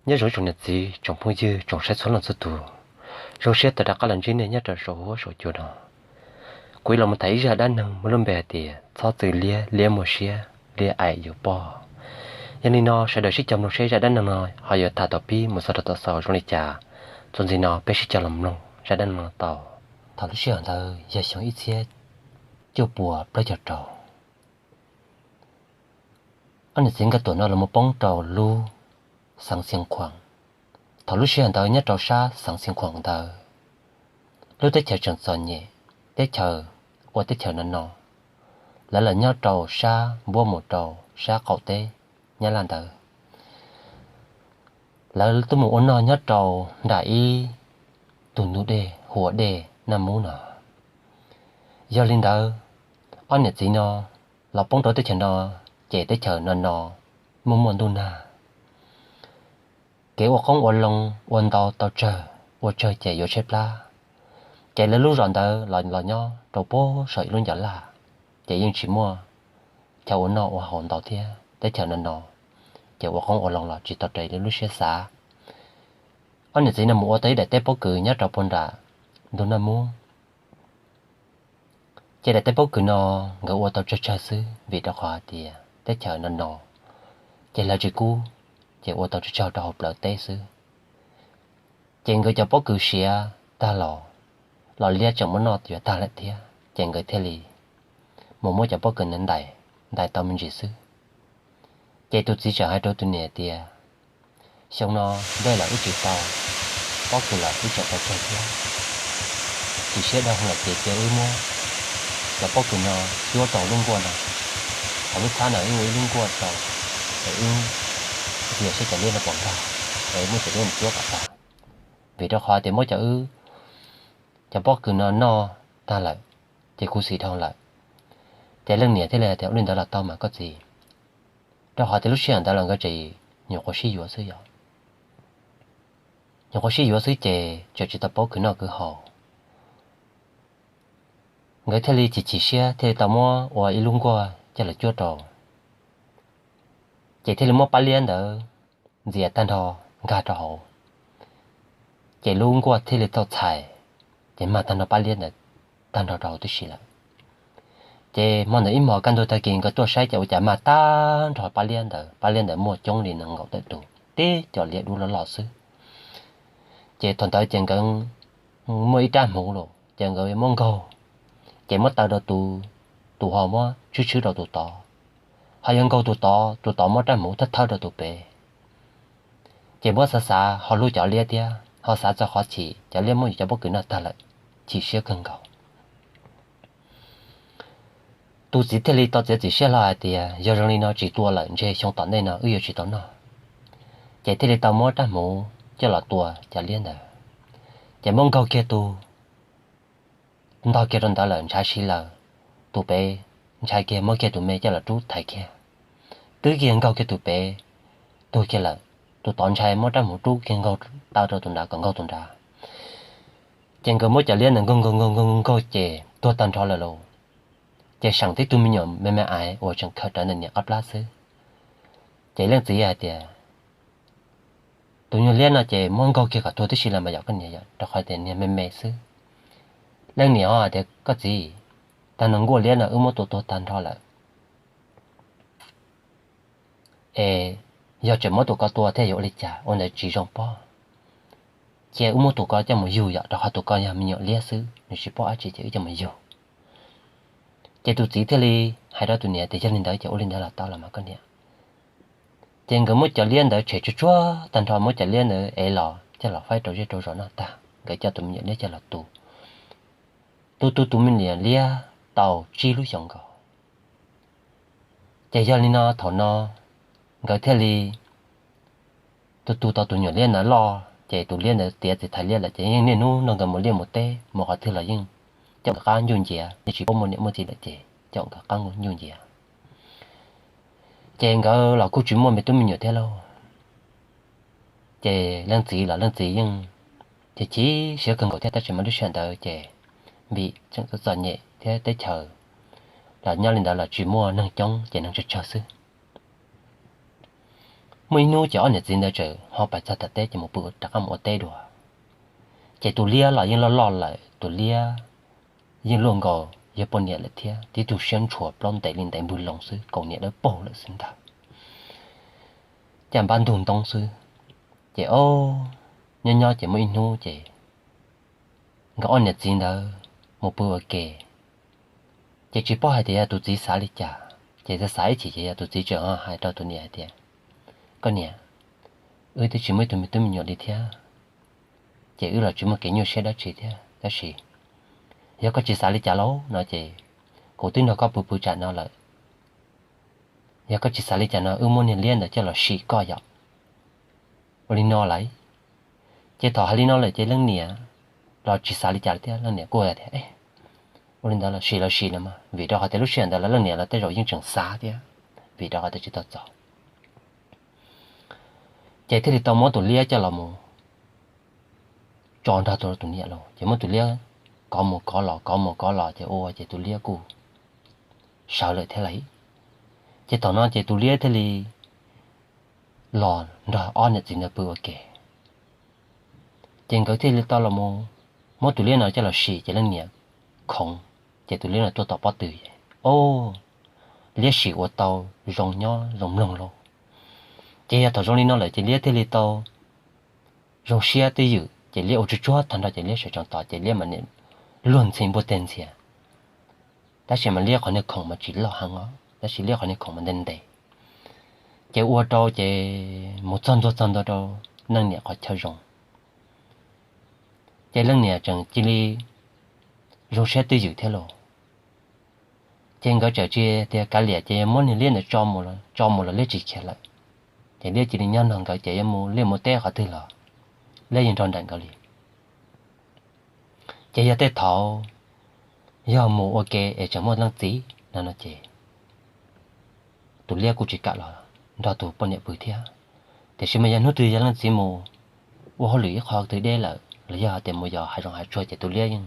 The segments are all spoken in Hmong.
Nyob zoo tsoom niam txiv, tsoom phooj ywg, tsoom saib txhua leej txhua tus, zoo siab tau rov qab los ntsib nej nyob rau saum huab saum cua no. Kuv yuav los tham ib zaj dab neeg muaj lub npe hais tias txhob txwm liab, liab muaj siab, liab aim yus poj. Yog li no sawv daws sib cog mloog seb zaj dab neeg no ho yuav tham thaum pib mus txog rau thaum xaus zoo li cas. Txuas ntxiv no peb sib cog los mloog zaj dab neeg no tau. Thaum lub sij hawm ntawd yog xyoo ib txhiab cuaj puas plaub caug rau. Ob niam txiv Nkaj Tuam no los mus poob rau lub xeev Xiav Khuam. Thaum lub sij hawm ntawd nyob rau sab xeev Xiav Khuam ntawd, lub teb chaws tseem txom nyem, teb chaws ua teb chaws no no, lawv los nyob rau sab npuab mus rau sab qaum teb Nyab Laj ntawd. Lawv twb mus ua noj nyob rau nram ib tug ntug dej hu ua dej Naj Mub no. Yog li ntawd, ob niam txiv no los poob rau teb chaws no, ces teb chaws no no muaj muaj ntuj nag, kev ua qoob ua loo ua ntau tau tsawg, ua tsawg ces yuav tshaib plab. Ces lawv lub zos ntawd los los nyob rau puag saum ib lub ncov laj, ces yeej tsis muaj chaw ua noj ua haus ntau thiab, teb chaws no no, ces ua qoob ua loo los tsis tau raws li lub siab xav. Ob niam txiv no mus ua tau ib daim teb pob kws nyob rau puag nram ntug Naj Mub. Ces daim teb pob kws no nkawd ua tau tsawg tsawg xwb vim rau qhov hais tias teb chaws no no, ces hlawv tsis kub, ces ua tau tsawg tsawg rau hauv plawv teb xwb. Ces nkawd cov pob kws siav tag los, los liab tseem muab noj yuav tag lawm thiab, ces nkawd thiaj li mus muab cov pob kws no ntais, ntais tau me ntsis xwb. Ces tus txiv tseem hais rau tus niam tias, xyoo no dej los wb tsis tau, pob kws los wb tseem tau tsawg thiab, chim siab dhau lawm ces cia wb muab cov pob kws no cuab rau lub nkuaj no, hauv lub txhab no wb ua ib lub nkuaj rau, es wb ntxias saib cov liab no puas nkag, es muab cov liab no cuab kom tag. Vim rau qhov tias muab cov wb, cov pob kws no noj tag lawm, ces khuv xim dhau lawm. Ces leej niam thiaj li hais tias ua li ntawd los tau mas koj txiv, rau qhov tias lub sij hawm ntawd los nkawd tseem nyuam qhuav sib yuav xwb yom. Nyuam qhuav sib yuav xwb ces tseem tsis tau paub khwv noj khwv haus. Nkawd thiaj li chim chim siab thiaj li tau muab ua ib lub nkuaj coj los cuab rau, ces thiaj li muab pab liab ntawd ntxias tag nrho nkag rau hauv, ces lub nkuaj thiaj li tau txhais, ces mag tag nrho pab liab ntawd tag nrho rau hauv tib si lawm. Ces hmo ntawd ib hmos kaj ntug tag kis nkawd tuaj saib ces ua cas mag tag nrho pab liab ntawd, pab liab ntawd muaj coob li nees nkaum tawm tus, tib co liab dub loj loj xwb. Ces thaum ntawd ces nkawd muaj ib rab hmuv los ces nkawd muab nkaug, ces muab taw rau tus, tus ho muab tshwb tshwb rau tus tod, ho yuav nkaug tus tod, tus tod muab rab hmuv thawb thawb rau tus pem. Ces muab xav xav ho hlub cov liab thiab ho xav txog qhov chim cov liab muab yus cov pob kws noj tag lawm, chim siab kawg nkaus. Tus txiv thiaj li tau txiav txim siab hlo hais tias yog zoo li no tsis tua lawm ntshe xyoo tom ntej no wb yuav tsis tau noj. Ces thiaj li tau muab rab hmuv coj los tua cov liab ntawd, ces muab nkaug kiag tus ntog kiag rau ntawd lawm ntshav si lawm, tus pem ntshai kiag muab kiag tus me coj los rub thaiv kiag, twb kiag nkaug kiag tus pem tuag kiag lawm, tus tod ntshai muab rab hmuv rub kiag nkaug taw rau tus nrad kom nkaug tus nrad. Ces nkawd muab cov liab ntawd nkaug nkaug nkaug nkaug nkaug ces tuag tag nrho lawm lauj. Ces seem tib tug me nyuam me me aiv uas tseem khaws rawv ntawm niam qab plab xwb. Ces leej txiv hais tias, tus nyuag liab no ces muab nkaug kiag kom tuag tib si los mas yom koj niam yom, rau qhov tias niag me me xwb. Leej niam ho hais tias koj txiv, tag no nkuaj liab no wb muab tua tuag tag nrho lawm, es yog tseem muab tus ko tua thiab yuav ua li cas, ua ntawd tsis zoo pob. Cia wb muab tus ko coj mus yug yom, rau qhov tus ko yog me nyuam liab xwb nws tsis paub dab tsi ces wb coj mus yug. Ces tus txiv thiaj li hais rau tus niam tias yog li ntawd ces ua li ntawd los tau los mas koj niam. Ces nkawd muab cov liab ntawd tshem tsuag tsuag tag nrho, muab cov liab ntawd ev los coj los faib rau zej rau zos noj tag, nkawd coj tus me nyuam liab coj los tu. Tu tu tus me nyuam liab tau tsib lub xyoos nkaus. Ces yog li no thaum no nkawd thiaj li tu tu tau tus nyuam liab ntawd loj, ces tus liab ntawd tiav txiv thais liab lawm ces yeej niaj hnub nrog nkawd mus liaj mus teb, mus qhov twg los yeej caum nkawd qab ncuj nciav, yeej tsis paub muaj niam muaj txiv lawm ces caum nkawd qab ncuj nciav. Ces nkawd los kuj tsis muaj me tub me nyuam thiab lauj. Ces leej txiv los leej txiv yeej chim chim siab kawg nkaus thiab, tab sis mas lub sij hawm ntawd ces vim tseem txom nyem thiab teb chaws los nyob li ntawd los tsis muaj neeg coob ces neeg tsawg tsawg xwb. Muaj ib hnub ces ob niam txiv ntawd txawm ho pais txog tom teb ces mus pw rov qab mus ua teb dua. Ces tus liab los yeej loj loj lawm, tus liab yeej luaj nkaus yog poj niam lawm thiab, tib tug siab ntshua plaub ntev li ntev npwg loo xwb, kaus hniav dawb paug lawm xwb ntag. Cas npab ntug ntoo xwb. Ces o, nyob nyob ces muaj ib hnub ces nkawd ob niam txiv ntawd mus pw ua ke, ces tsis paub hais tias yog tus txiv xav li cas, ces xav xav ib chim ces yog tus txiv tseem hais rau tus niam hais tias, Koj niam, wb twb tsis muaj ib tug me tub me nyuam li thiab, ces wb los tsis muaj kev nyuaj siab dab tsi thiab, tab sis yog koj tsis xav li cas lauj no ces kuv twb nrog koj pw pw tsam no lawm. Yog koj tsis xav li cas no wb muab niag liab ntawd coj los sim koj yom. Ua li no lawm. Ces thaum hais li no lawm ces leej niam los tsis xav li cas thiab, leej niam kuj tias, Ua li ntawd los sim los sim no mas, vim rau qhov tias lub sij hawm ntawd los leej niam los tej zaum yeej tseem xav thiab, vim rau qhov tias tsis tau txog. Ces thiaj li tau muab tus liab coj los mus tso nrog tus niam lauj, ces muab tus liab kov mus kov los kov mus kov los ces ua ces tus liab kuj sawv lawm thiab lauj. Ces thaum no ces tus liab thiaj li los nrog ob niam txiv ntawd pw ua ke. Ces nkawd thiaj li tau los mus muab tus liab no coj los sim ces leej niam khoov, ces tus liab no tuaj tom pob tw, o, liab sim ua tau zoo nyob zoo mloog lauj. Ces yog thaum zoo li no lawm ces liab thiaj li tau zoo siab twj ywm ces liab ua tsuag tsuag tag nrho ces liab sawv tsees tos ces liab mam nim luag ntxhi npuaj teg ntxhias. Tab sis mas liab qhov niag khoom mas tsis loj heev os, tab sis liab qhov niag khoom mas ntev ntev. Ces ua rau ces mus txog ntua txog ntua rau leej niam qhov chaw zoo, ces leej niam tseem cia li zoo siab twj ywm thiab lauj. Ces nkawd txawm tsis tias kav liam ces muab niag liab ntawd tso mus los liab tsis khiav lawm. Ces liab cia li nyob nrog nkawd ces yuav mus liaj mus teb qhov twg los liab yeej nrog nraim nkawd li. Ces yog tej thaum yog mus ua ke es tseem muaj leej txiv no no ces tus liab kuj tsis kam los nrog tus poj niam pw thiab. Tiam sis mas yog hnub twg yog leej txiv mus ua hauj lwm ib qho twg deb lawm los yog hais tias mus yos hav zoov hav tsuag ces tus liab yeej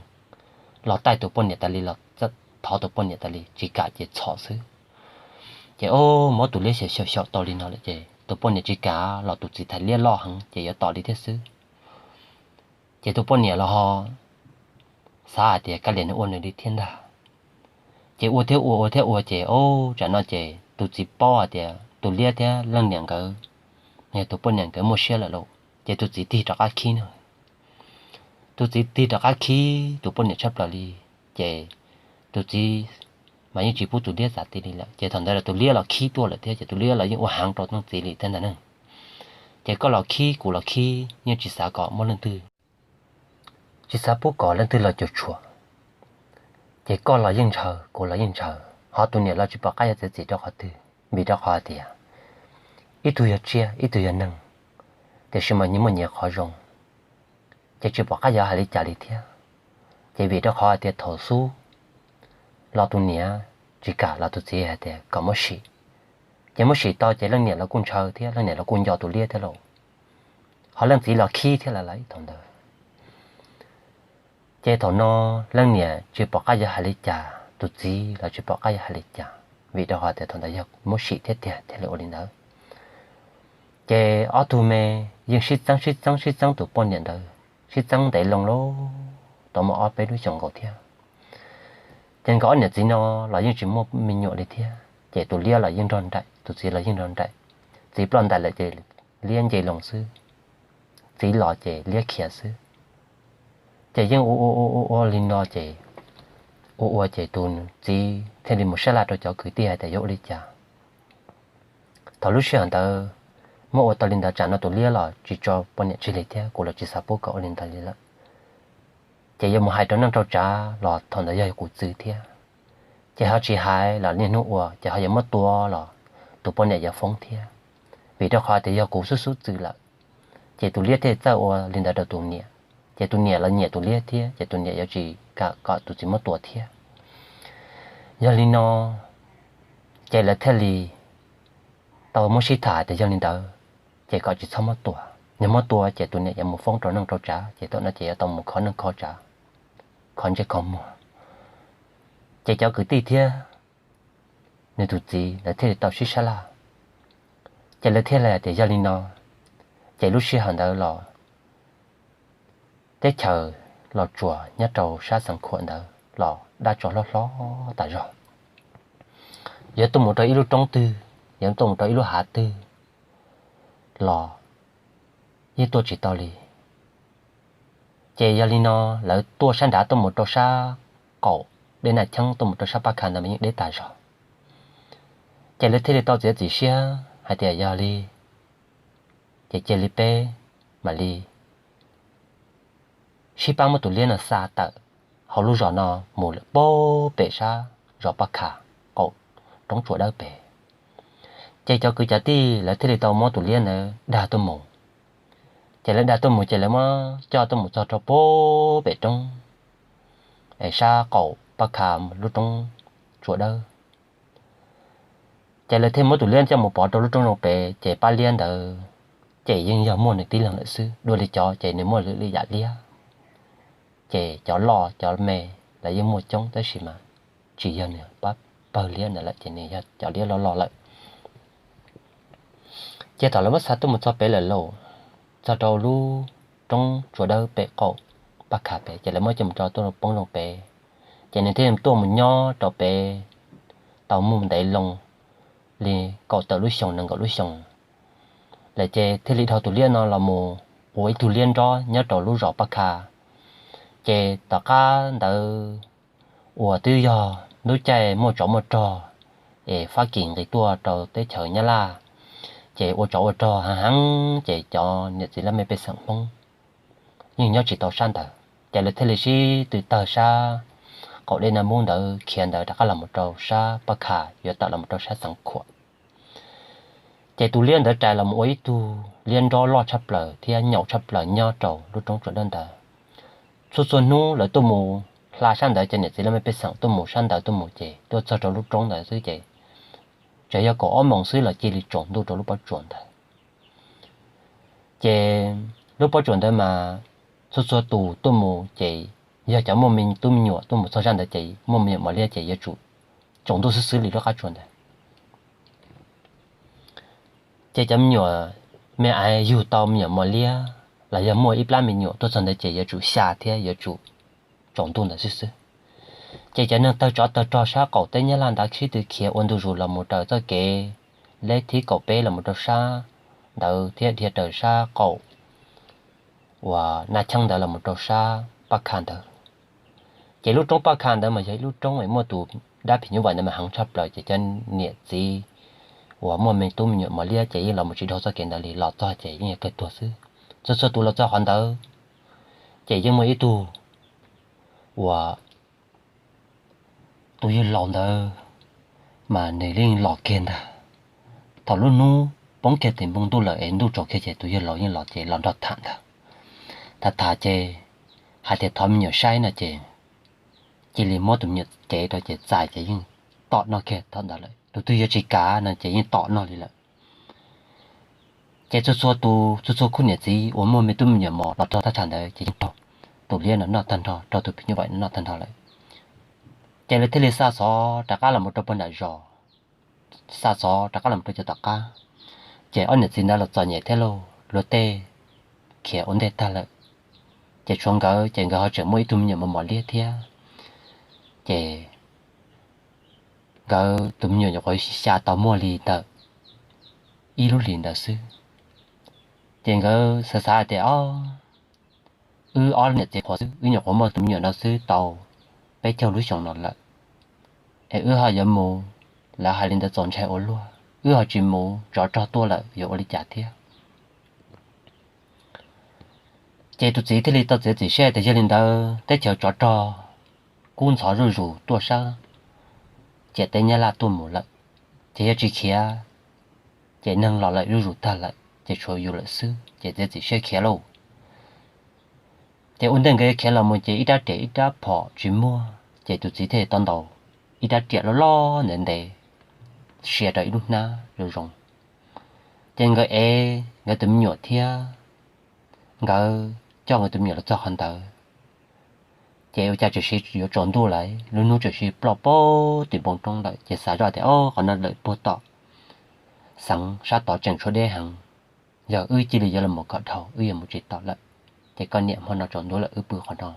los taij tus poj niam tas li los thov tus poj niam tas li, tsis kam ces txhom xwb. Ces o, muab tus liab xyaum xyaum xyaum tau li no lawm ces tus poj niam tsis kam los tus txiv thais liab loj heev ces yuav tom li thiab xwb. Ces tus poj niam los ho xav hais tias kav liam nws ua nws li thiab ntag. Ces ua thiab ua ua thiab ua ces o, tsam no ces tus txiv paub hais tias tus liab thiab leej niam nkawd, yog tus poj niam nkawd muaj siab lawm lauj, ces tus txiv tig rov qab khib no. Tus txiv tig rov qab khib tus poj niam tshaj plaws li, ces tus txiv mas yeej tsis pub tus liab txav ti li lawm ces thaum ntawd los tus liab los khib tuaj lawm thiab ces tus liab los yeej ua heev rau leej txiv li thiab ntag ne. Ces koj los khib kuv los khib yeej tsis xav kom muaj leej twg, tsis xav pub kom leej twg los cuam tshuam. Ces koj los yeej ntshaw kuv los yeej ntshaw, ho tus niam los tsis pom qab yuav txiav txim rau qhov twg vim rau qhov tias ib tug yog tsiaj ib tug yog neeg, tiam sis mas nyias muaj nyias qhov zoo. Ces tsis pom qab yuav hais li cas li thiab. Ces vim rau qhov hais tias thaum xub los tus niam tsis kam los tus txiv hais tias kom muab sim. Ces muab sim tau ces leej niam los kuj ntshaw thiab leej niam los kuj nco tus liab thiab lauj, ho leej txiv los khib thiab lawm thaum ntawd. Ces thaum no leej niam tsis pom qab yuav hais li cas, tus txiv los tsis pom qab yuav hais li cas, vim rau qhov tias thaum ntawd yog muab sim thiab tiag thiaj li ua li ntawd. Ces ob tug me yeej sib txeeb sib txeeb sib txeeb tus poj niam ntawd, sib txeeb ntev loo lawm, tau muaj ob peb lub xyoos nkaus thiab. Ces nkawd ob niam txiv no los yeej tsis muaj me nyuam li thiab, ces tus liab los yeej nrog nraim, tus txiv los yeej nrog nraim. Txiv ploj ntais lawm ces liab nce loo xwb, txiv los ces liab khiav xwb. Ces yeej ua ua ua ua li no ces ua ua ces tus txiv thiaj li mus sab laj rau cov kwv tij hais tias yuav ua li cas. Thaum lub sij hawm ntawd muab ua tau li ntawd tsam no tus liab los tsis tso poj niam tseg li thiab kuv los tsis xav pub kom ua li ntawd li lawm. Ces yuav mus hais rau neej rau tsav los thaum ntawd yog kuv txwv thiab. Ces ho tsis hais los niaj hnub ua ces ho yuav muab tua los tus poj niam yuav foob thiab, vim rau qhov tias yog kuv xub xub txwv lawm. Ces tus liab thiaj txawj ua li ntawd rau tus niam, ces tus niam los nyiam tus liab thiab ces tus niam yuav tsis kam kom tus txiv muab tua thiab. Yog li no ces lawv thiaj li tau muab sib tham tias yog li ntawd ces kom tsis txhob muab tua, yog muab tua ces tus niam yuav mus foob rau neej rau tsav ces thaum no ces yuav tau mus kho neej kho tsav, kho ntsej kho muag. Ces cov kwv tij thiab nws tus txiv lawv thiaj li tau sib sab laj. Ces lawv thiaj li hais tias yog li no, ces lub sij hawm ntawd los teb chaws Los Tsuas nyob rau sab Xeev Khuam ntawd los dab tsov hlob hlob tas zog. Yuav tuaj mus rau ib lub roob twg, yuav tuaj mus rau ib lub hav twg los yeej tuaj tsis tau li. Ces yog li no, lawv tuaj sab nrad tuaj mus rau sab qaum dej Naj Cheeb tuaj mus rau sab Paj Kha ntawd mas yeej deb tas zog. Ces lawv thiaj li tau txiav txim siab hais tias yog li, ces cia li peb mam li sib pab muab tus liab no xa tawm hauv lub zos no mus lawm puag pem sab zos Paj Kha qaum roob Tsua Dawb pem. Ces cov kwv cov tij lawv thiaj li tau muab tus liab ntawd dag tuaj mus. Ces lawv dag tuaj mus ces lawv muab coj tuaj mus txog rau puag pem roob, es sab qaum Paj Kha lub roob Tsua Dawb. Ces lawv thiaj muab tus liab coj mus pov rau lub roob zoo pem, ces pab liab ntawd ces yeej yog muaj nws tib leeg lawm xwb. Dua li cov ces nws muaj lwm li yam liab, ces cov loj cov me los yeej muaj coob tab sis mas tsis yog nws pab pawg liab ntawd lawm, ces nws yog cov liab loj loj lawm. Ces thaum lawv muab xa tuaj mus txog pem lawm lauj, txog rau lub roob Tsua Dawb pem qaum Paj Kha pem, ces lawv muab coj mus rau tuaj poob zoo pem. Ces nws thiaj tuaj mus nyob rau pem tau muaj ntev loo li kaum tawm lub xyoos nees nkaum lub xyoos lawm, ces thiaj li dhau tus liab no los mus ua ib tug liab nrob nyob rau lub zos Paj Kha. Ces tom qab ntawd uas twb yog lub caij muaj tsov muaj rog es Fab Kis nqis tuaj rau teb chaws Nyab Laj, ces ua tsov ua rog heev heev, ces cov niam txiv laj mej pej xeem Hmoob yeej nyob tsis tau sab ntawd, ces lawv thiaj li sib tw tawg sab qaum dej Naj Mub ntawd khiav ntawd rov qab los mus rau sab Paj Kha, yuav tawm los mus rau sab Xeev Khuam. Ces tus liab ntawd rais los mus ua ib tug liab nrob loj tshaj plaws thiab nyaum tshaj plaws nyob rau lub roob Tsua Dawb ntawd. Txhua txhua hnub lawv tuaj mus hla sab ntawd, cov niam txiv laj mej pej xeem tuaj mus sab ntawd tuaj mus ces tuaj txog rau lub roob ntawd xwb ces tseem yog kaum ob moos xwb los cia li tsaus ntuj rau lub pob tsuas ntawd. Ces lub pob tsuas ntawd mas txhua txhua tus tuaj mus ces yog cov muaj me tub me nyuam tuaj mus txog sab ntawd ces muaj me nyuam mos liab ces yuav tsum tsaus ntuj xwb xwb li lub qab tsuas ntawd. Ces cov me nyuam me ais yug tau me nyuam mos liab los yog muaj ib plab me nyuam tuaj txog ntawd ces yuav tsum xya thiab yuav tsum tsaus ntuj ntawd xwb xwb. Ces cov neeg tawg tsov tawg rog sab qaum teb Nyab Laj ntawd sib tw khiav ua ntu zus los mus raws txoj kev leb thib kaum peb los mus rau sab ntawd thiab dhia raws sab qaum uas Naj Cheeb ntawd los mus rau sab Paj Kha ntawd. Ces lub roob Paj Kha ntawd mas yog ib lub roob es muaj tus dab phim nyuj vais ntawd mas heev tshaj plaws, ces cov niam txiv uas muaj me tub me nyuam mos liab ces yeej los mus tsis dhau txoj kev ntawd li, los txog ces yeej yog kawg tuag xwb. Txhua txhua tus los txog qhov ntawd ces yeej muaj ib tug uas tus yawg laus ntawd mas nws yeej los kiag ntag. Thaum lub hnub poob kiag tim npoo ntuj lawm es ntuj tsaus kiag ces tus yawg laus yeej los ces los nrog tham ntag. Tham tham ces hais tias thov me nyuam saib no ces cia li muab tus me nyuam cev rau ces txais ces yeej tom noj kiag thaum ntawd lawm. Tus twg yuav tsis kam no ces yeej tom noj li lawm. Ces txhua txhua tus, txhua txhua khub niam txiv uas muaj me tub me nyuam mos los raug thaj tsam ntawd ces yeej raug tus liab no noj tag nrho, raug tus phim nyuj vais no noj tag nrho lawm. Ces lawv thiaj li xa xov rov qab los mus rau puag nram zos, xa xov rov qab los mus rau cov tom qab. Ces ob niam txiv ntawd los txom nyem thiab lauj, luag tej khiav ua ntej tag lawm, ces tshuav nkawd ces nkawd ho tseem muaj ib tug me nyuam mos mos liab thiab. Ces nkawd tus me nyuam nyuam qhuav xya tau muaj li ntawm ib lub hlis ntawd xwb. Ces nkawd xav xav hais tias, o, wb ob niam txiv qhuav xwb, wb nyuam qhuav muaj tus me nyuam no xwb tau peb caug lub xyoos no lawm, es wb ho yuav mus, lawv hais li ntawd txaus ntshai ua luaj, wb ho tsis mus tsov rog tuaj lawm yuav ua li cas thiab. Ces tus txiv thiaj li tau txiav txim siab tias yog li ntawd teb chaws tsov rog kub ntxhov zuj zus tuaj sab ciam teb Nyab Laj tuaj mus lawm, ces yog tsis khiav ces neeg los lawm zuj zus tag lawm ces tshuav yus lawm xwb, ces txiav txim siab khiav lauj. Ces ua ntej nkawd yuav khiav los mus ces ib rab riam ib rab phom tsis muaj, ces tus txiv thiaj li tau ntaus ib rab riam loj loj ntev ntev sia rau ib lub hnab zoo zoo. Ces nkawd ev nkawd tus me nyuam thiab nkawd coj nkawd tus me nyuam los txog qhov ntawd, ces ua cas tseem yuav tsaus ntuj lawm, lub hnub tseem sib ploj pag tim npoo roob lawm, ces xav zoj tias, o, qhov no lawm puag tom xeev sab tod tseem tshuav deb heev, yog wb cia li yuav los mus kom dhau wb yuav mus tsis tau lawm. Ces koj niam, hmo no tsaus ntuj lawm, wb pw qhov no.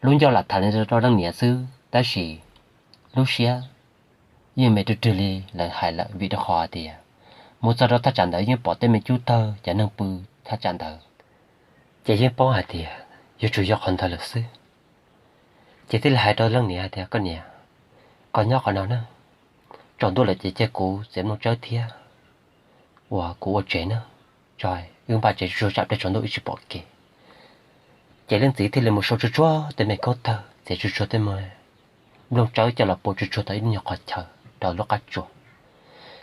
Lub ncauj lam tham li rau leej niam xwb tab sis lub siab yeej me rwg rwg li lawv hais lawm, vim rau qhov tias mus txog rau thaj tsam ntawd yeej pom tej me cub tawg cov neeg pw thaj tsam ntawd. Ces yeej paub hais tias yuav tsum yog qhov ntawd lawm xwb. Ces thiaj li hais rau leej niam hais tias, koj niam, koj nyob qhov no na, tsaus ntuj lawm ces cia kuv txiav nplooj tsawb thiab uas kuv ua tsev na, tso wb npaj tsev tsuag tsuag tsam pliag tsaus ntuj wb tsis pom kev. Ces leej txiv thiaj li mus sau tsuag tsuag tej me khaub tawg, txiav tsuag tsuag tej me nplooj tsawb coj los pua tsuag tsuag tau ib lub nyuag qhov chaw rau lub qab tsuas.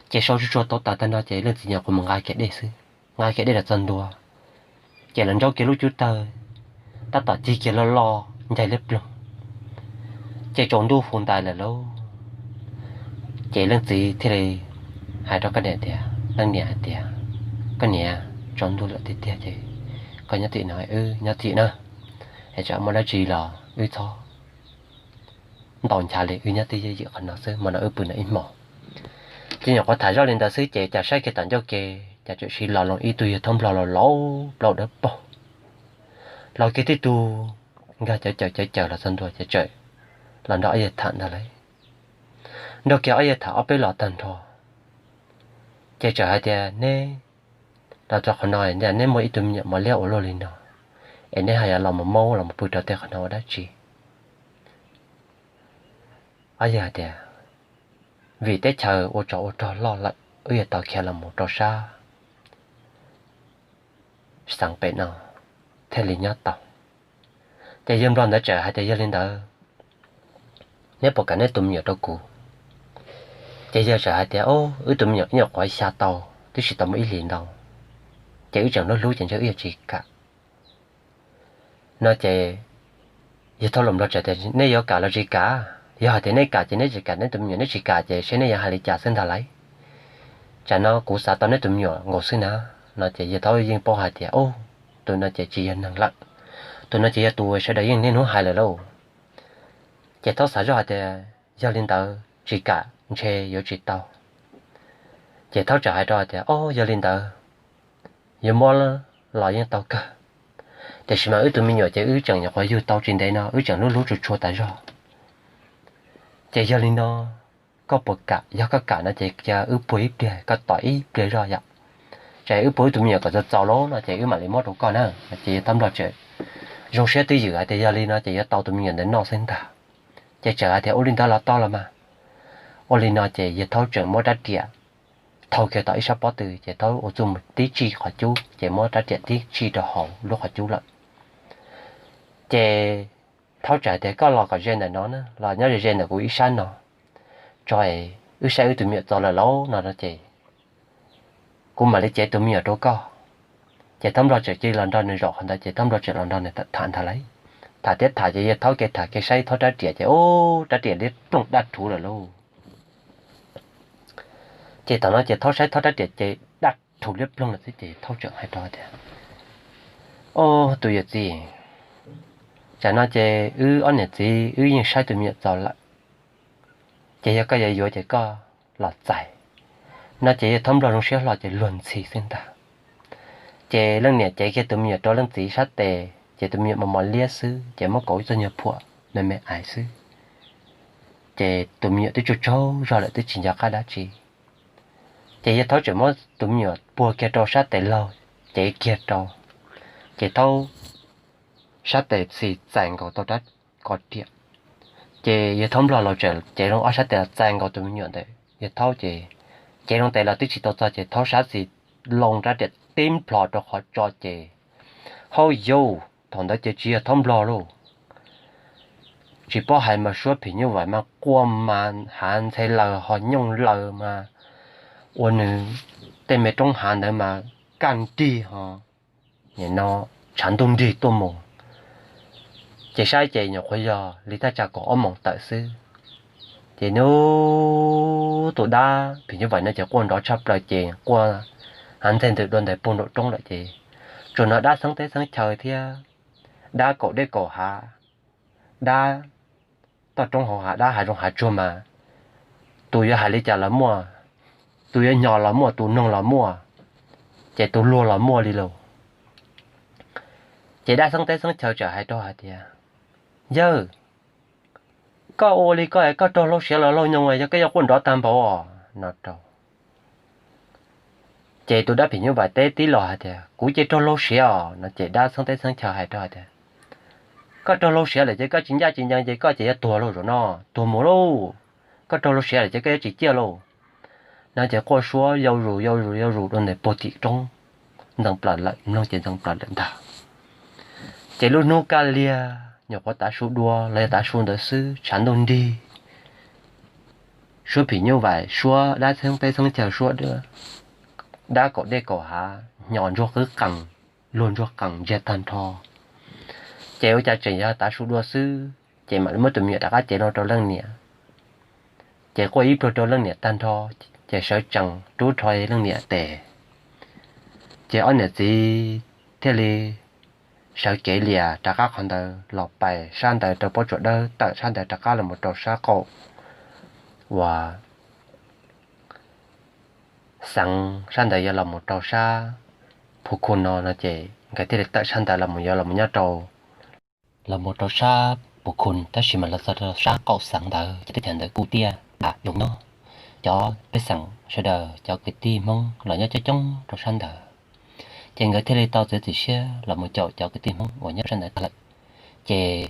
Ces sau tsuag tsuag tau tas tag no ces leej txiv nyuam qhuav mus nqa kiag dej xwb, nqa kiag dej los txog ntua, ces los nraub kiag lub cub tawg, tab tom cig kiag loj loj ncaig liab ploog. Ces tsaus ntuj hu ntais lawm lauj. Ces leej txiv thiaj li hais rau koj niam tias, leej niam hais tias, koj niam, tsaus ntuj lawm tiag tiag ces koj nyob tim no, wb nyob tim na, es tsam muaj dab tsi los wb txhob ntaus nchav li, wb nyob twj ywm qhov no xwb, hmo no wb pw no ib hmos. Ces nyuam qhuav tham zoj li ntawd xwb ces cas saib kiag tom ncauj ke, cas tseem siv los loo ib tug yawg thaub nplog laus laus plaub dawb paug los kiag tib tug, nkag cawv cawv cawv cawv los txog ntua ces tseem los nrog ob yawg tham ntag lauj. Nrog kiag ob yawg tham ob peb los tag nrho, ces txawm hais tias, neb los txog qhov no, neb muaj ib tug me nyuam mos liab ua luaj li no, es neb ho yuav los mus maub los mus pw rau tej qhov no ua dab tsi? Ob yawg hais tias, vim teb chaws ua tsov ua rog loj lawm, wb yuav tau khiav los mus rau sab xeev pem no thiaj li nyob tau. Ces yawg nplog ntawd txawm hais tias, yog li ntawd, neb puas kam neb tus me nyuam rau kuv? Ces yawg txawm hais tias, o, wb tus me nyuam ib nyuam qhuav xya tau, twb tsis tau muaj ib hlis ntau, ces wb tseem hlub hlub ces ntshe wb yuav tsis kam. No ces yawg thaub los nplog txawm tias, neb yuav kam los tsis kam? Yog hais tias neb kam ces neb tsis kam neb tus me nyuam, neb tsis kam ces seb neb yuav hais li cas xwb ntag lauj. Tsam no kuv xav tau neb tus me nyuam nkaus xwb na. No ces yawg thaub yeej paub hais tias, o, tus no ces tsis yog neeg lawm, tus no ces yog tus sawv daws yeej niaj hnub hais lawm lauj. Ces thaub xav zoj hais tias, yog li ntawd tsis kam ntshe yuav tsis tau. Ces thaub txawm hais rau tias, o, yog li ntawd yuav muab los yeej tau kawg, tiam sis mas wb tus me nyuam ces wb tseem nyuam qhuav yug tau tsis ntev no, wb tseem hlub hlub tshua tshua tas zog. Ces yog li no, koj puas kam? Yog koj kam no ces cia wb puag ib pliag, koj tos ib pliag zoj yom, ces wb puag wb tus me nyuam kom txaus txaus lawm no ces wb mam li muab rau koj na. Ces yawg thaub nplog txawm zoo siab twj ywm hais tias yog li no ces yuav tau tus me nyuam ntawd noj xwb ntag. Ces txawm hais tias, ua li ntawd los tau los mas. Ua li no ces yawg thaub tseem muab rab riam thau kiag tom ib sab pob tw ces thaub ua txuj mus tib tsij qhov cub ces muab rab riam tib tsij rau hauv lub qhov cub lawm. Ces thaub txawm hais tias, koj los kom ze ntawm no na, los nyob ze ze ntawm kuv ib sab no, tso es wb saib wb tus me nyuam txaus lawm lauj no ces kuv mam li cev tus me nyuam rau koj. Ces thaub nplog txawm cia li los nrog nws zaum qhov ntawd ces thaub nplog txawm los nrog nws tham ntag lauj. Tham thiab tham ces yawg thaub kev tham kev saib thaub rab riam ces, o, rab riam liab ploog daj rhuv lawm lauj. Ces thaum no ces thaub saib thaub rab riam ces daj rhuv liab ploog lawm xwb ces thaub tseem hais rau tias, o, tus yawm txiv, tsam no ces wb ob niam txiv wb yeej saib tus me nyuam txaus lawm, ces yog koj yuav yuav ces koj los txais. No ces yawg thaub nplog zoo siab hlo ces luag ntxhi xwb ntag. Ces leej niam cev kiag tus me nyuam rau leej txiv sab tes ces tus me nyuam mos mos liab xwb ces muab kaus ib txoj nyuag phuam me me ais xwb. Ces tus me nyuam twb tsaug tsaug zog lawm twb tsis nco qab dab tsi. Ces yawg thaub tseem muab tus me nyuam puag kiag rau sab tes laug, cev kiag rau, ces thaub sab tes xis txais nkaus tau rab riam. Ces yawg thaub nplog los tseem cev loo ob sab tes los txais nkaus tus me nyuam ntawd, yawg thaub ces cev loo tes los twb tsis tau txog ces thaub sab xis loo rab riam tib nplho rau qhov tso ces hauj yauj, thaum ntawd ces tsis yog thaub nplog lauj, tsis paub hais mas suab phim nyuj vais mas quaj mas hav ntxhe laws ho nyooj laws mas ua nws tej me roob hav ntawd mas kaj nrig ho, nim no tshav ntuj nrig tuaj mus. Ces saib ces nyuam qhuav yog li thaj tsam kaum ob moos tawm xwb. Ces hnub tus dab phim nyuj vais no ces quaj nrov tshaj plaws ces quaj hav ntxhe ntws dua ntais puag nraum roob lawm ces tsuas hnov dab xeeb teb xeeb chaw thiab dab kaum dej kaum hav, dab toj roob hauv hav, dab hav zoov hav tsuag mas tus yuav hais li cas los muaj, Tus yuav hnyo los muaj, tus noog los muaj, ces tus luag los muaj li lauj. Ces dab xeeb teb xeeb chaw txawm hais rau hais tias, Yawg, koj ua li koj, koj raug laug siav los laug nyoog, yog koj yuav quaj nrov tag npaum os, no rau. Ces tus dab phim nyuj vais teb tib los hais tias, Kuv ces raug laug siav os, no ces dab xeeb teb xeeb chaw hais rau hais tias, Koj raug laug siav lawm ces koj tsis ncaj tsis ncees ces koj ces yuav tuag lauj zaum no, tuag mus lauj. Koj raug laug siav lawm ces koj yuav tsis ciaj lauj. No ces quaj suab yau zus yau zus yau zus dua ntawm puag tim roob, ntxeev plaws lawm, mloog ces ntxeev plaws lawm ntag. Ces lub hnub kaj liag nyuam qhuav tav su dua los yog tav su ntawd xwb, tshav ntuj nrig, suab phim nyuj vais, suab dab xeeb teb xeeb chaw, suab dab kaum dej kaum hav, hnyo ntsuag qwb qees, luag ntsuag qees ntsiag tag nrho. Ces ua cas tseem yog tav su dua xwb ces mam li muab tus me nyuam rov qab cev los rau leej niam. Ces quaj ib pliag rau leej niam tag nrho, ces sawv tsees rub rho leej niam tes. Ces ob niam txiv thiaj li sawv kev lias rov qab qhov ntawd los pais sab ntawd rau pob tsuas dawb, tawm sab ntawd rov qab los mus rau sab qaum uas xeev sab ntawd yuav los mus rau sab Phu Khu no no ces nkawd thiaj li tawm sab ntawd los mus yuav los mus nyob rau, los mus rau sab Phu Khu, tab sis mas los txog rau sab qaum xeev ntawd ces teb chaws ntawd kuj tiaj tas zoo nyob. Cov pej xeem sawv daws cov kwv tij Hmoob los nyob coob coob rau sab ntawd, ces nkawd thiaj li tau txiav txim siab los mus caum cov kwv tij Hmoob uas nyob sab ntawd tag lawm. Ces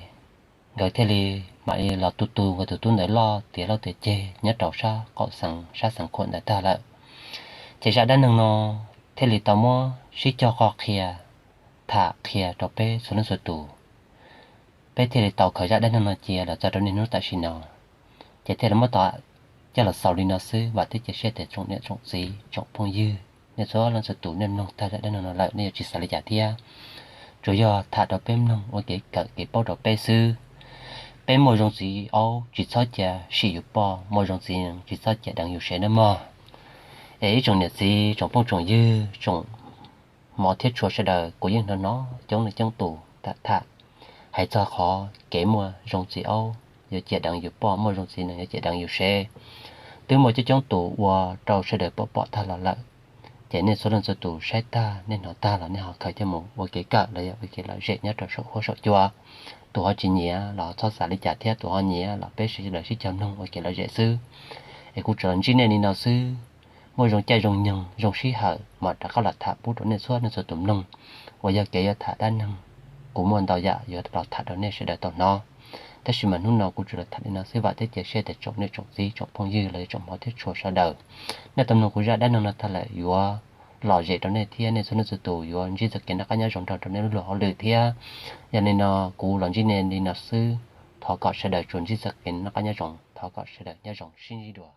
nkawd thiaj li mam li los tu tu nkawd tus tub ntawd loj tiav hlob tiav ceg nyob rau sab qaum xeev, sab xeev Khuam ntawd tag lawm. Ces zaj dab neeg no thiaj li tau muab sib cog qhov qhia tham qhia rau peb txhua leej txhua tus. Peb thiaj li tau khaws zaj dab neeg no cia los txog rau niaj hnub tam sim no. Ces thiaj li muab tau coj los xaus li no xwb, vam thiab cia siab tias tsoom niam tsoom txiv tsoom phooj ywg nej txhua leej txhua tus nej mloog tag zaj dab neeg no lawm nej yuav tsis xav li cas thiab. Tsuas yog tham rau peb mloog ua kev kawm kev paub rau peb xwb. Peb muaj zoo txiv aub tsis txhob cia sim yus poj, muaj zoo txiv nees tsis txhob cia deev yus sev nawb mog. Es ib tsoom niam txiv tsoom phooj tsoom ywg tsoom hmov thiab tshua sawv daws, kuv yeej hnov hnov coob leej coob tus tham tham hais txog qhov kev muaj zoo txiv aub yuav cia deev yus poj, muaj zoo txiv nees yuav cia deev yus sev. Twb muaj coob coob tus ua rau sawv daws pom pom tag los lawm. Ces nej txhua leej txhua tus saib tag nej hnov tag los nej ho khaws coj mus ua kev kawm los yog ua kev lom zem nyob rau saum huab saum cua. Tus ho tsis nyiam los txhob xav li cas thiab, tus ho nyiam los peb sawv daws sib cog mloog ua kev lom zem xwb. Es kuv tsuas los ntsib nej li no xwb. Muaj zoo caij zoo nyoog zoo sij hawm mam rov qab los tham pub rau nej txhua leej txhua tus mloog, uas yog kev yuav tham dab neeg. Kuv muaj ntau yam yuav los tham rau nej sawv daws tau hnov, tab sis mas hnub no kuv tsuas los tham li no xwb, vam thiab cia siab tias tsoom niam tsoom txiv tsoom phooj ywg los yog tsoom hmov thiab tshua sawv daws, nej tau mloog kuv zaj dab neeg no tag lawm yuav lom zem rau nej thiab nej txhua leej txhua tus yuav ntsib txoj kev noj qab nyob zoo nrog rau nej lub luag hauj lwm thiab. Yog li no kuv los ntsib nej li no xwb, thov kom sawv daws tsuas ntsib txoj kev noj qab nyob zoo, thov kom sawv daws nyob zoo sib ntsib dua.